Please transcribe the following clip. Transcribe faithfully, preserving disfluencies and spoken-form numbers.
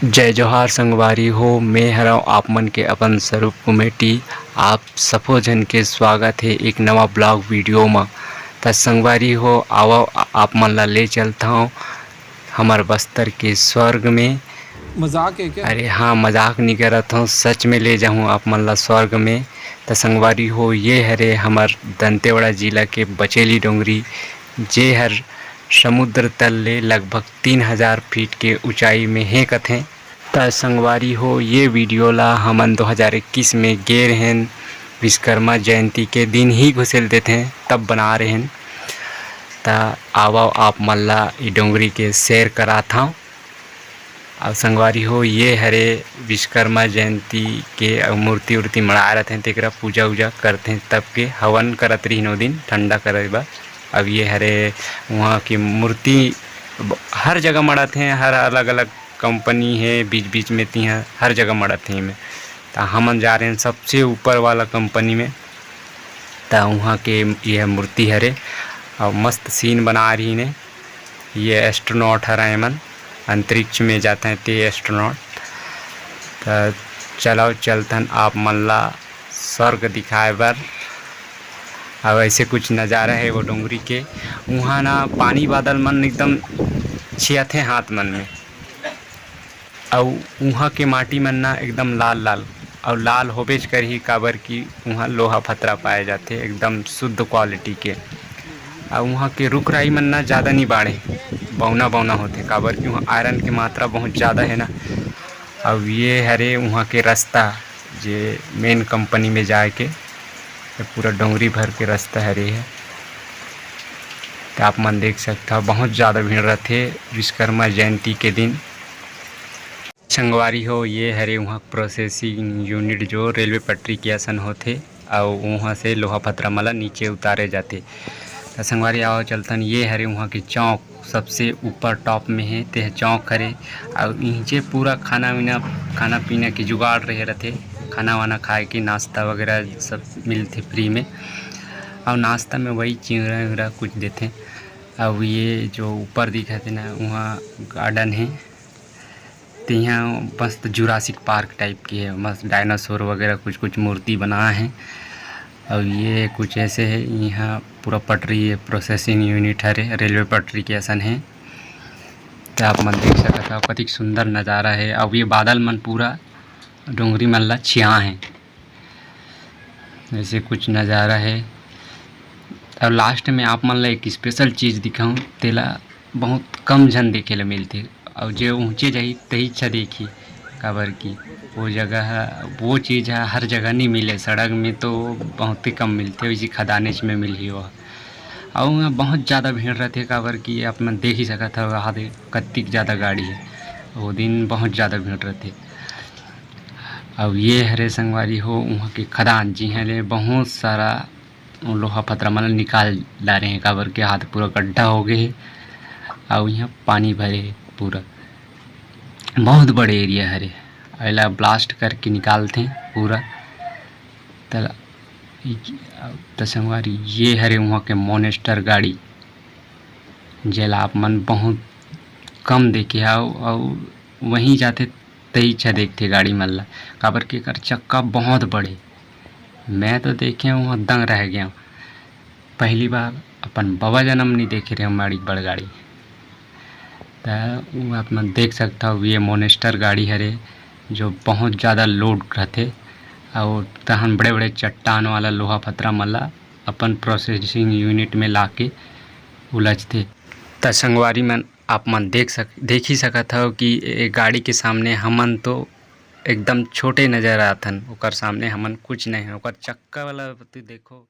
जय जोहार संगवारी हो, मैं हरव आप मन के अपन स्वरूप कमेटी। आप सफो झन के स्वागत हे एक नवा blog video म। त संगवारी हो, आवव, आ-, आप मन ला ले चलथव हमर बस्तर के स्वर्ग में। मजाक है क्या? अरे हाँ, मजाक नहीं करत हूँ, सच में ले जाऊँ आप मन ला स्वर्ग में। त संगवारी हो, ये हरे हमर दंतेवाड़ा जिला के बचेली डोंगरी, जे हर समुद्र तल ले लगभग तीन हजार फीट के ऊंचाई में हे कथें। त संगवारी हो, ये video ला हमन दो हज़ार इक्कीस में गे रहेन, विश्वकर्मा जयंती के दिन ही घुसेल देथें, तब बना रहेन। त आवव, आप मन ला ई डोंगरी के सैर कराथंव। अउ संगवारी हो, ये हरे विश्वकर्मा जयंती के अउ मूर्ति उर्ति मढ़ाए रहिथे, तेकरा पूजा उजा करथे, तब के हवन करत रहिन ओ दिन ठंडा करे बर। अब ये हरे वहाँ की मूर्ति ब-, हर जगह मढ़ाथे, हर अलग अलग कंपनी हे, बीच बीच में तिहा हर जगह मढ़ाथे एमे। त हमन जा रहे हैं सबसे ऊपर वाला कंपनी में, त वहाँ के यह मूर्ति हरे अउ मस्त scene बना रहिन हे। ये astronaut हरय, एमन अंतरिक्ष में जाथे ते astronaut। त चलव, चलथन आप मन ला स्वर्ग दिखाए बर। अउ ऐसे कुछ नज़ारा हे वो डोंगरी के। उहाँ ना पानी बादल मन एकदम छियाथे हाथ मन में। अउ उहाँ के माटी मन ना एकदम लाल लाल, अउ लाल होबेच करही, काबर कि उहाँ लोहा पथरा पाए जाथे एकदम शुद्ध quality के। अउ उहाँ के रुख राई मन ना ज़्यादा नहीं बाढ़े, बौना बौना होथे, काबर कि उहाँ iron के मात्रा बहुत ज़्यादा हे ना। अउ ये हरे उहाँ के रास्ता, जे main कंपनी में जाए के, ये पूरा डोंगरी भर के रास्ता हरे हे। त आप मन देख सकथव, बहुत ज़्यादा भीड़ रथे विश्वकर्मा जयंती के दिन। संगवारी हो, ये हरे उहाँ processing unit, जो रेलवे पटरी के असन होथे, अउ उहाँ से लोहा पथरा मन ला नीचे उतारे जाथे। त संगवारी, आओ चलथन, ये हरे उहाँ के चौक, सबसे ऊपर top में हे, ते ह चौक हरे। अउ इहिंचे पूरा खाना वीना, खाना पीना के जुगाड़ रहे रथे, खाना वाना खाए के, नाश्ता वगैरह सब मिलथे free में। अउ नाश्ता में वही चिंगरा विंगरा कुछ देथे। अउ ये जो ऊपर दिखत हे ना, उहाँ garden हे, तिहा मस्त Jurassic Park type के हे, मस्त dinosaur वगैरह कुछ कुछ मूर्ति बनाए हे। अउ ये कुछ ऐसे हे, इहाँ पूरा पटरी, ये processing unit हरे, रेलवे पटरी के असन हे। त आप मन देख सकत हव, कतिक सुंदर नज़ारा हे। अउ ये बादल मन पूरा डोंगरी मन ला छिया हे, ऐसे कुछ नज़ारा हे। अउ last में आप मन ला एक special चीज़ दिखाऊँ, तेला बहुत कम झन देखे ला मिलथे, अउ जे ऊँचे जाही, तहीच ह देखही, काबर कि वो जगह ह, वो चीज़ ह हर जगह नहीं मिले। सड़क में तो बहुते कम मिलथे, वैसे खदानेच में मिलही वो ह। अउ उहाँ बहुत ज़्यादा भीड़ रथे, काबर कि आप मन देख ही सकत हव, वहाँ दे कतिक ज़्यादा गाड़ी हे, वो दिन बहुत ज़्यादा भीड़ रथे। अउ ये हरे संगवारी हो, उहाँ के खदान, जिहाँ ले बहुत सारा लोहा पथरा मन ल निकाल डारे हे, काबर के हाथ पूरा गड्ढा हो गए हे, अउ इहाँ पानी भरे हे पूरा। बहुत बड़े area हरे, एला blast करके निकालथे पूरा। त, त संगवारी, ये हरे उहाँ के Monster गाड़ी, जेला आप मन बहुत कम देखे हव, अउ वहीं जाथे तहीच ह देखथे गाड़ी मन ला, काबर के एकर चक्का बहुत बड़े। मैं तो देखे हूँ, दंग रह गया हूँ। पहली बार अपन बबा जनम नहीं देखे रहे माड़ी बड़ गाड़ी। त उ आप मन देख सकता हो, ये Monster गाड़ी हरे, जो बहुत ज़्यादा load रहथे, और तहन बड़े-बड़े चट्टान वाला लोहा पथरा मन ला अपन processing unit में लाके उलझथे। त संगवारी मन, आप मन देख सक-, देख ही सकत हव कि ए गाड़ी के सामने हमन तो एकदम छोटे नजर आथन, ओकर सामने हमन कुछ नहीं हन। ओकर चक्का वाला तो देखो।